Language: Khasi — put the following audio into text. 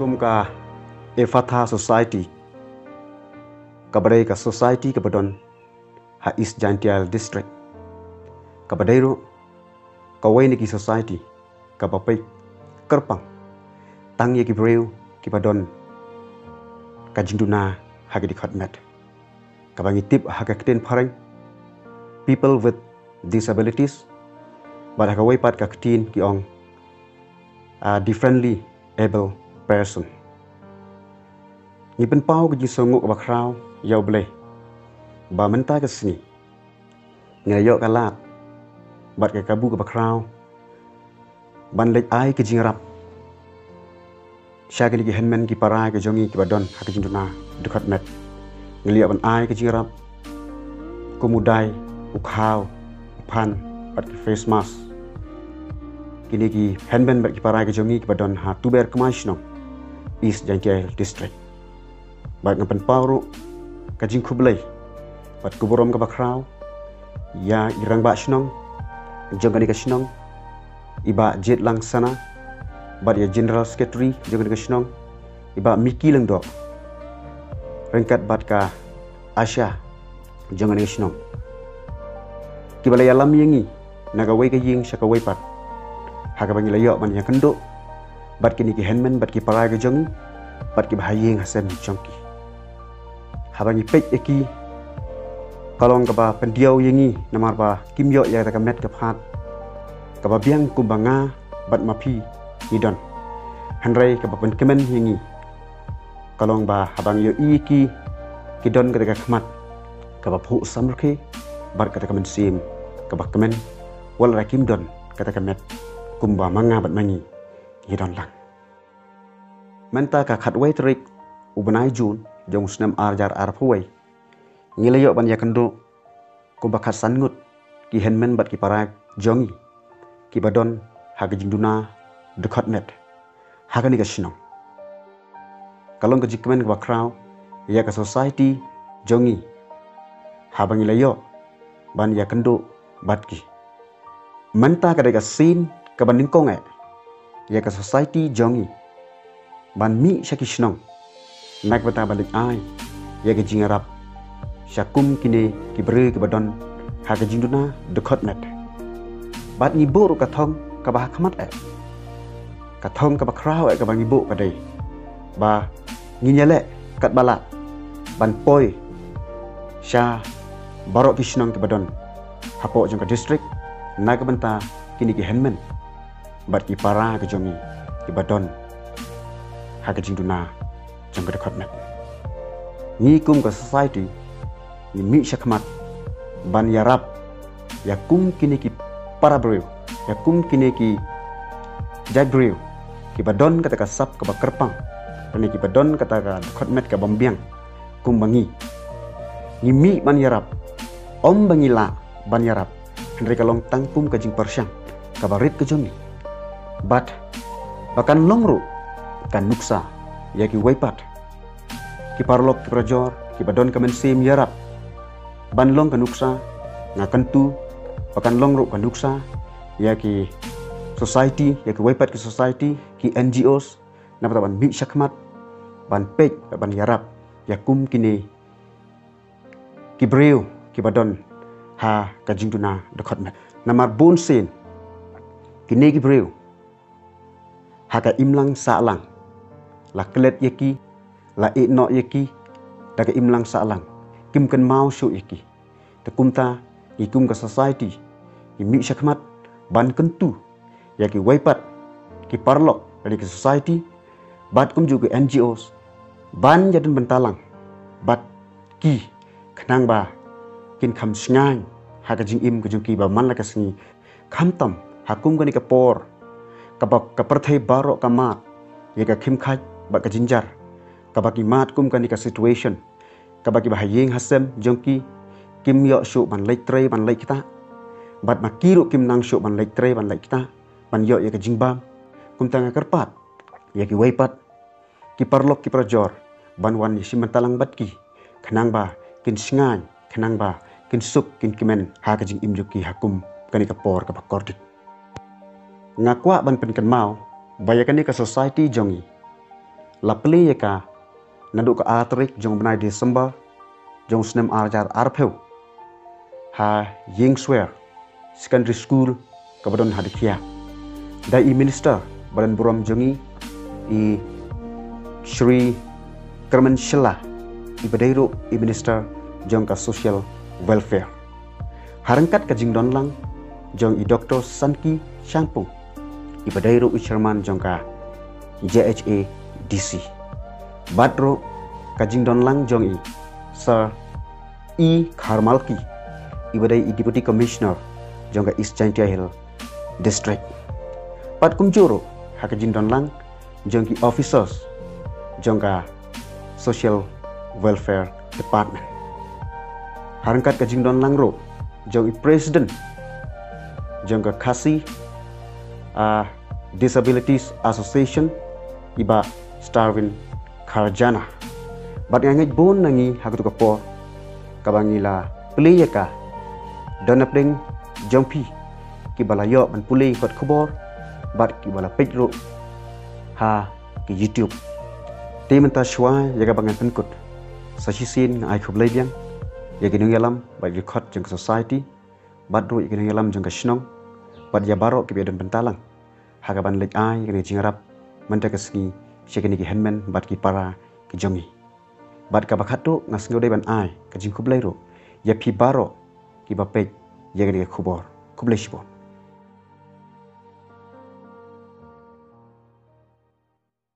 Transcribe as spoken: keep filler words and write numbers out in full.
Kum ka Ephphatha Society, kaba dei ka society kaba don ha East Jaintia Hills District, kaba dei ruh kawei na ki society kaba peit kyrpang tang ïa ki briew kiba don ka jingduna ha ki dkhot met, kaba ngi tip ha ka ktien phareng people with disabilities, bad ha kawei pat ka ktien ki ong a differently able person. Ngi pynpaw ka jingsngewnguh kaba khraw ïa U Blei ba mynta ka sngi ngi la ïoh ka lad bad ka kabu kaba khraw ban leit ai ka jingïarap sha kine ki hynmen ki para ki jong ngi kiba don ha ka jingduna dkhot met. Ngi la ïoh ban ai ka jingïarap kum u dai, u khaw, u phan bad ki face mask, kine ki hynmen bad ki para ki jong ngi kiba don ha Tuber Kmai Shnong, East Jaintia Hills District. Bad nga pynpaw ruh ka jingkhublei bad ka burom kaba khraw ïa i rangbah shnong jong kane ka shnong, i Bah Jetlang Sana, bad ïa General Secretary jong kane ka shnong, i Bah Miki Lyngdoh, ryngkat bad ka ASHA jong kane ka shnong, kiba la ïalam ïa ngi na kawei ka ïing sha kawei pat, ha kaba ngi la ïoh ban ïakynduh bad kine ki hynmen bad ki para ki jong ngi bad kiba ha ïing ha sem jong ki. Haba ngi peit ïa ki, ka long kaba pyndiaw ïa ngi namar ba kim ïoh ïa kata ka met ka phad kaba biang kumba nga bad ma phi ngi don. Hynrei kaba pynkmen ïa ngi ka long ba haba ngi ïohi ïa ki, ki don kata ka khmat kaba phuh samrkhie bad kata ka mynsiem kaba kmen, wat la kim don kata ka met kumba ma nga bad ma ngi ngi don lang. Mynta ka khatwei tarik u bnai Jun jong u snem ar hajar arphew wei, ngi la ïoh ban ïakynduh kumba khatsan ngut ki hynmen bad ki para jong ngi kiba don ha ka jingduna dkhot met ha kane ka shnong. Ka long ka jingkmen kaba khraw ïa ka society jong ngi haba ngi la ïoh ban ïakynduh bad ki. Mynta ka dei ka sien kaba nyngkong eh ïa ka society jong ngi ban mih sha ki shnong na ka bynta ban leit ai ïa ka jingïarap sha kum kine ki briew kiba don ha ka jingduna dkhot met. Bad ngi buh ruh ka thong kaba ha khmat eh, ka thong kaba khraw eh kaba ngi buh ka dei ba ngin ïaleh katba lah ban poi sha baroh ki shnong kiba don hapoh jong ka district na ka bynta kine ki hynmen bad ki para ki jong ngi kiba don ha ka jingduna jong ka dkhot met. Ngi kum ka society ngi mih sha khmat ban ïarap ïa kum kine ki para briew, ïa kum kine ki jait briew kiba don kata ka sap kaba kyrpang, kine kiba don kata ka dkhot met kaba biang kumba ngi. Ngi mih ban ïarap, ym ba ngi lah ban ïarap, hynrei ka long tang kum ka jingpyrshang kaba rit ka jong ngi. Bad ba kan long ruh ka nuksa ïa kiwei pat ki paralok ki parajor kiba don ka mynsiem ïarap. Ban long ka nuksa, nga kyntu ba kan long ruh ka nuksa ïa ki society, ïa kiwei pat ki society, ki N G Os, na bynta ban mih sha khmat ban peit, ban ïarap ïa kum kine ki briew kiba don ha ka jingduna dkhot met. Namar bun sien kine ki briew ha ka imlang sahlang la klet ïa ki, la ïehnoh ïa ki da ka imlang sahlang, kim kynmaw shuh ïa ki. Te kumta ngi kum ka society ngi mih sha khmat ban kyntu ïa kiwei pat ki paralok lane ki society bad kumjuh ki N G Os ban ïadon bynta lang bad ki, khnang ba kin kham shngaiñ ha ka jingim ka jong ki ba man la ka sngi, khamtam ha kum kane ka por kaba ka pyrthei baroh ka mad ïa ka khimkhaj bad ka jingjia, kaba ki mad kum kane ka situation kaba kiba ha ïing ha sem jong ki kim ïoh shuh ban leit trei ban leit ktah, bad ma ki ruh kim nang shuh ban leit trei ban leit ktah ban ïoh ïa ka jingbam. Kumta nga kyrpad ïa kiwei pat ki paralok ki parajor ban wan ïashim bynta lang bad ki, khnang ba kin shngaiñ, khnang ba kin suk kin kmen ha ka jingim jong ki ha kum kane ka por kaba kordit. Nga kwah ban pynkynmaw ba ïa kane ka society jong ngi la plie ïa ka naduh ka ar tarik jong u bnai December jong u snem ar hajar arphew ha Yingswer Secondary School kaba don ha Dkhiah da i minister ba don burom jong i, i Shri Kyrmen Shylla, iba dei ruh i minister jong ka social welfare. Ha ryngkat ka jingdon lang jong i Doctor Sanki Shangpung, iba dei ruh i chairman jong ka J H A D C. Bad ruh ka jingdon lang jong i Sir E Kharmalki, iba dei i Deputy Commissioner jong ka East Jaintia Hills District. Bad kumjuh ruh ha ka jingdon lang jong ki officers jong ka Social Welfare Department. Ha ryngkat ka jingdon lang ruh jong i President jong ka Khasi, ah, Disabilities Association, i Bah Starwin Kharjana. Bad nga ngeit bun na ngi ha katu ka por kaba ngi la plie ïa ka don napdeng jong phi kiba la ïoh ban pule ïa ki khubor bad kiba la peit ruh ha ki YouTube. Te mynta shuwa ïa kaba ngan pynkut, sa shisien nga ai khublei biang ïa ki nongïalam bad ki dkhot jong ka society, bad ruh ïa ki nongïalam jong ka shnong, bad ïa baroh kiba ïadon bynta lang ha kaban leit ai ïa kane ka jingïarap mynta ka sngi sha kine ki hynmen bad ki para ki jong ngi. Bad kaba khatduh nga sngew dei ban ai ka jingkhublei ruh ïa phi baroh kiba peit ïa kane ka khubor. Khublei shibun.